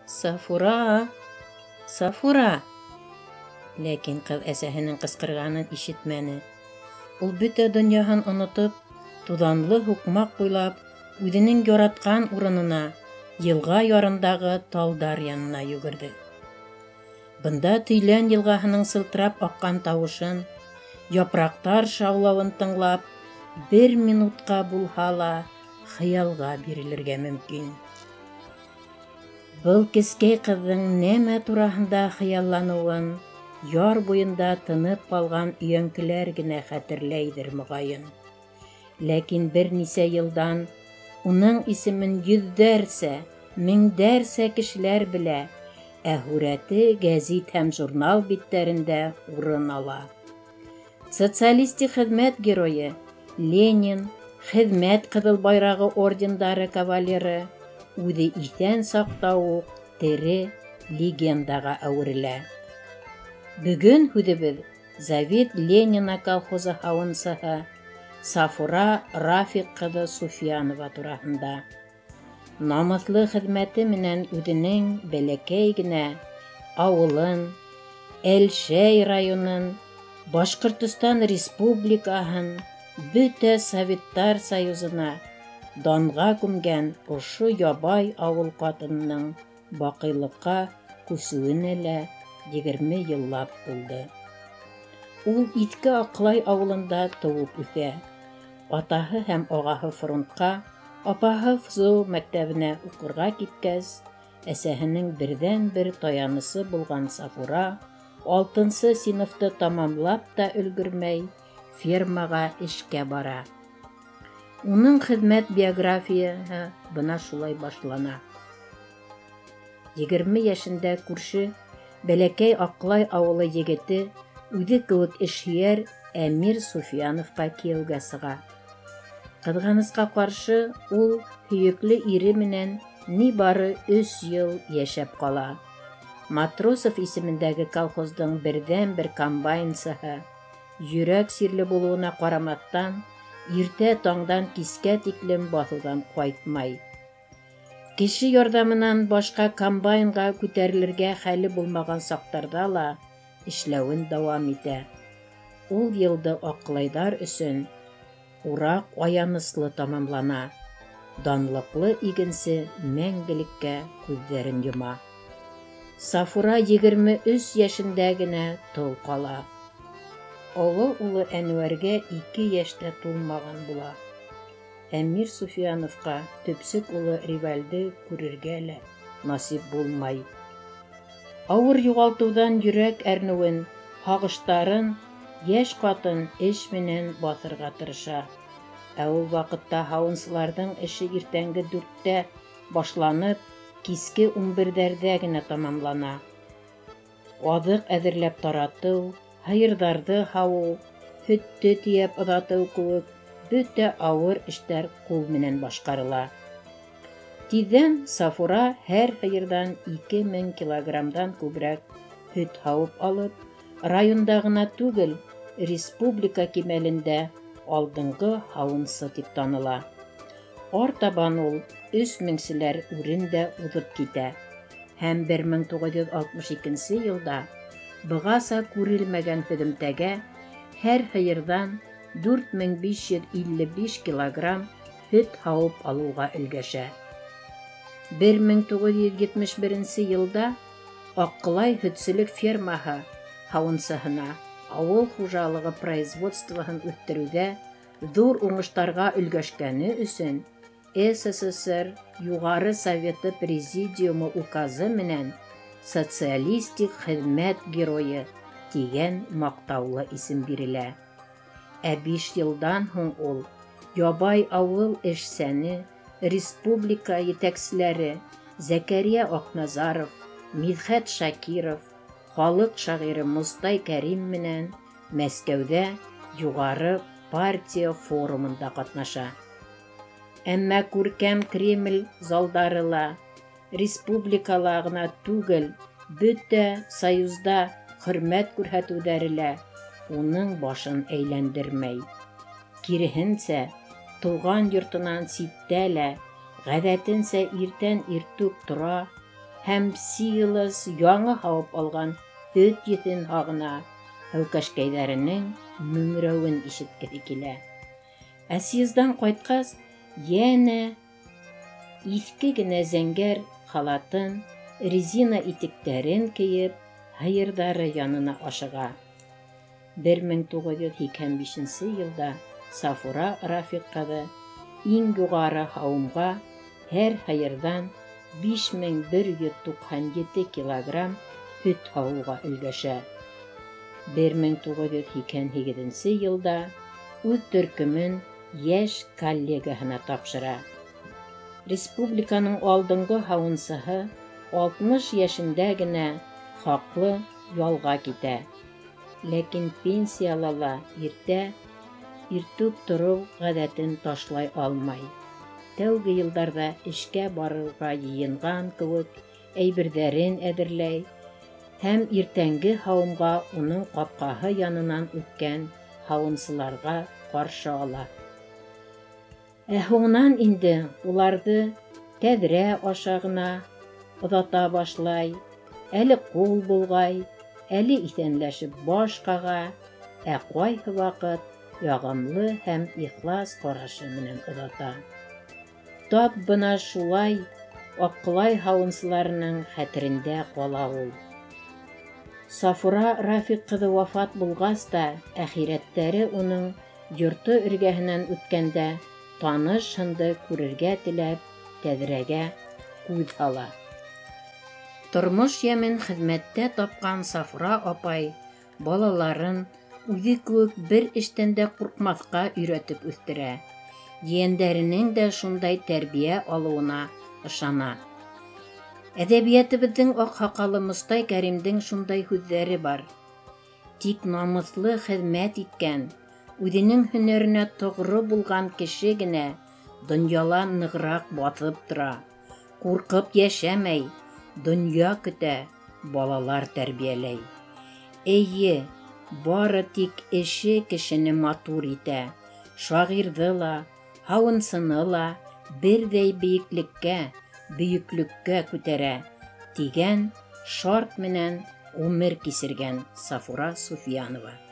Сафура! Сафура! Ләкин ҡыҙ әсәһенең ҡысҡырғанын ишетмәне. Ул бөтә донъяһын онотоп, туҙанлы һуҡмаҡ буйлап үҙенең яратҡан урынына, йылға ярындағы талдар янына йүгерҙе. Бында Төйлән йылғаһының сылтырап аҡҡан тауышын, япраҡтар шаулауын тыңлап, бер минутҡа булһа ла хыялға бирелергә мөмкин. Был кескәй ҡыҙҙың нәмә тураһында хыялланыуын яр буйында тынып ҡалған өйәңкеләр генә хәтерләйҙер, моғайын. Ләкин бер нисә йылдан уның исемен йөҙҙәрсә, меңдәрсә кешеләр белә, ә һүрәте гәзит һәм журнал биттәрендә урын ала. Социалистик хеҙмәт геройы, Ленин, Хеҙмәт Ҡыҙыл Байрағы ордендары кавалеры үҙе иҫән саҡта уҡ тере легендаға әүерелә. Бөгөн һүҙебеҙ Завет Ленина колхозы һауынсыһы Сафура Рафиҡ ҡыҙы Суфиянова тураһында. Намыҫлы хеҙмәте менән үҙенең бәләкәй генә ауылын, Әлшәй районын, Башҡортостан Республикаһын, бөтә Советтар Союзына данға күмгән ошо ябай ауыл ҡатынының баҡыйлыҡҡа күсеүенә лә 20 йыллап булды. Ул Иҫке Аҡлай ауылында тыуып үҫә. Атаһы һәм ағаһы фронтҡа, апаһы ФЗО мәктәбенә уҡырға киткәс, әсәһенең берҙән-бер таянысы булған Сафура 6-нсы синыфты тамамлап та өлгөрмәй, фермаға эшкә бара. Уның хеҙмәт биографияһы бына шулай башлана. 20 йәшендә күрше Бәләкәй Аҡлай ауылы егете үҙе кеүек эшһөйәр Әмир Суфияновҡа кейәүгә сыға. Ҡыҙғанысҡа ҡаршы, ул һөйөклө ире менән ни бары 3 йыл йәшәп ҡала. Матросов исемендәге колхоздың берҙән-бер комбайнсыһы, йөрәк сирле булыуына ҡарамаҫтан, иртә таңдан кискә тиклем баҫыуҙан ҡайтмай. Кеше ярҙамынан башҡа комбайнға күтәрелергә хәле булмаған саҡтарҙа ла эшләүен дауам итә. Ул йылды аҡлайҙар өсөн ураҡ аяныслы тамамлана. Данлыҡлы игенсе мәңгелеккә күҙҙәрен йома. Сафура 23 йәшендә генә тол ҡала. Оло улы Әнүәргә 2 йәш тә тулмаған була. Әмир Суфияновҡа төпсөк улы Ривальды күрергә лә насип булмай. Ауыр юғалтыуҙан йөрәк әрнеүен, һағыштарын йәш ҡатын эш менән баҫырға тырыша. Ә ул ваҡытта һауынсыларҙың эше иртәнге 4-тә башланып, киске 11-ҙәрҙә генә тамамлана. Аҙыҡ әҙерләп таратыу, һыйырҙарҙы һауыу, һөттө тейәп оҙатыу кеүек бөтә ауыр эштәр ҡул менән башҡарыла. Тиҙҙән Сафура һәр һыйырҙан 2000 килограммдан күберәк һөт һауып алып, районда ғына түгел, республика кимәлендә алдынғы һауынсы тип таныла. Артабан ул 3000-селәр үрен дә уҙып китә. Һәм 1962 йылда бығаса күрелмәгән һөҙөмтәгә һәр һыйырҙан 4555 килограмм һөт һауып алыуға өлгәшә. 1971 йылда Аҡҡолай һөтсөлөк фермаһы һауынсыһына ауыл хужалығы производствоһын үҫтереүҙә ҙур уңыштарға өлгәшкәне өсөн СССР Юғары Советы Президиумы указы менән Социалистик хеҙмәт геройы тигән маҡтаулы исем бирелә. Ә 5 йылдан һуң ул ябай ауыл эшсәне, республика етәкселәре Зәкәрйә Аҡназаров, Мидхәт Шакиров, халыҡ шағиры Мостай Кәрим менән Мәскәүҙә юғары партия форумында ҡатнаша. Әммә күркәм Кремль залдары ла, республикала ғына түгел, бөтә Союзда хөрмәт күрһәтеүҙәре лә уның башын әйләндермәй. Киреһенсә, тыуған йортонан ситтә лә ғәҙәтенсә иртән иртүк тора Һәм силос яңы һауып алған һөт еҫен һағына, һәүкәшкәйҙәренең мөңрәүен ишеткеһе килә. Ә съездан ҡайтҡас, йәнә иҫке генә зәңгәр халатын, резина итектәрен кейеп, һыйырҙары янына ашыға. 1985 нсе йылда Сафура Рафиҡ ҡыҙы иң юғары һауымға һәр һыйырҙан 5197 килограмм һөт һауыуға өлгәшә. 1988 нсе йылда үҙ төркөмөн йәш коллегаһына тапшыра. Республиканың алдынғы һауынсыһы 60 йәшендә генә хаҡлы ялға китә. Ләкин пенсияла ла иртә иртүк тороу ғәҙәтен ташлай алмай. Тәүге йылдарҙа эшкә барырға йыйынған кеүек әйберҙәрен әҙерләй һәм иртәнге һауымға уның ҡапҡаһы янынан үткән һауынсыларға ҡаршы ала. Ә һуңынан инде уларҙы тәҙрә аша ғына оҙата башлай, әле ҡул болғай, әле иҫәнләшеп баш ҡаға, ә ҡайһы ваҡыт яғымлы һәм ихлас ҡарашы менән оҙата. Тап бына шулай Аҡҡолай һауынсыларының хәтерендә ҡала ул. Сафура Рафиҡ ҡыҙы вафат булғас та, әхирәттәре уның йорто эргәһенән үткәндә таныш һынды күрергә теләп тәҙрәгә күҙ һала. Тормош йәмен хеҙмәттә тапҡан Сафура апай балаларын үҙе кеүек бер эштән дә ҡурҡмаҫҡа өйрәтеп үҫтерә. Ейәндәренең дә шундай тәрбиә алыуына ышана. Әҙәбиәтебеҙҙең аҡһаҡалы Мостай Кәримдең шундай һүҙҙәре бар. Тик намыҫлы хеҙмәт иткән, үҙенең һөнәренә тоғро булған кеше генә донъяла нығыраҡ баҫып тора, ҡурҡып йәшәмәй, донъя көтә, балалар тәрбиәләй. Эйе, бары тик эше кешене матур итә, шағирҙы ла, һауынсыны ла берҙәй бейеклеккә, бөйөклөккә күтәрә, тигән шарт менән ғүмер кисергән Сафура Суфиянова.